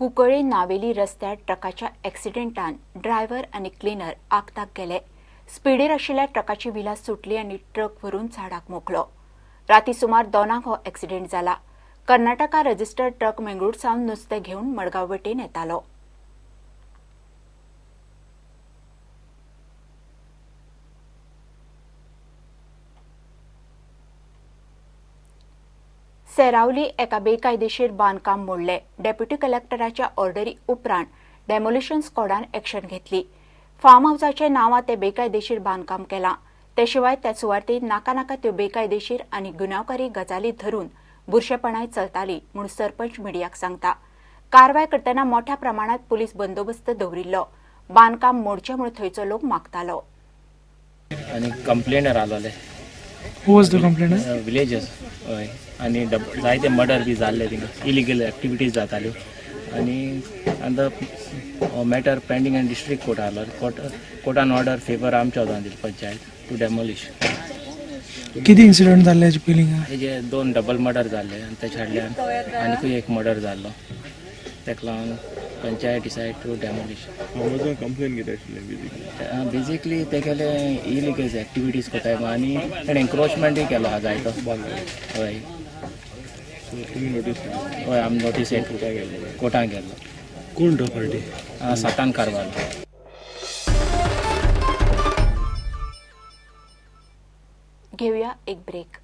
कुंकळ्ळी नावेली रस्त्यार ट्रकाच्या एक्सिडेंटान ड्रायव्हर आनी क्लिनर आगताक गेले. स्पिडीर आशिल्ल्या ट्रकाची व्हिलां सुटली आनी ट्रक व्हरून झाडाक मोखलो. राती सुमार 2 हो एक्सिडेंट जाला. कर्नाटका रजिस्टर्ड ट्रक मंगळूर सावन नुस्तें घेवन मडगांव वटेन येतालो. सेरावली एका बेकायदेशीर बांदकाम मोडले. डेप्युटी कलेक्टराच्या ऑर्डरी उपरांत डेमोलिशन स्कॉडान एक्शन घेतली. फार्म हावसाच्या नांवा ते बेकायदेशीर बांदकाम केलां. ते शिवाय त्या सुवातेर नाका नाका त्यो बेकायदेशीर आनी गुन्यांवकारी गजाली धरून बुरशेपणाय चलताली म्हूण सरपंच मिडियाक सांगता. कारवाय करतना मोठ्या प्रमाणात पुलीस बंदोबस्त दवरिल्लो. बांदकाम मोडचें म्हूण थंयचो लोक मागतालो. आनी complainer आसलोले. Who was the complainer? Villagers, हय. आनी जायते मर्डर बी जाल्ले थिंगा, इलिगल एक्टिविटीज जाताल्यो आनी आनी the matter pending in district court आहलो. कोर्टान ऑर्डर फेवर आमच्या वचोन दिली पंचायत टू डेमोलिश. किती इन्सिडंट जाल्ले हेजे पयलीं? हेजे दोन डबल मर्डर जाल्ले आनी तेच्या फाटल्यान आनीकूय एक मर्डर जाल्लो. तेका लागून पंचायत डिसायड टू डेमोलिश. हांव कंप्लेन कितें आशिल्लें बेजिकली? बेजिकली तेगेले इलिगल एक्टिविटीज कोताय आनी तेणें एन्क्रोचमेंटूय केलो आहा जायतो, हय. सो तुमी नोटीस केली? हय, आमी नोटीस कोर्टा गेल्ले? कोर्टान गेल्लो. कोण तो पार्टी? सातान कारवालो. घेऊया एक ब्रेक.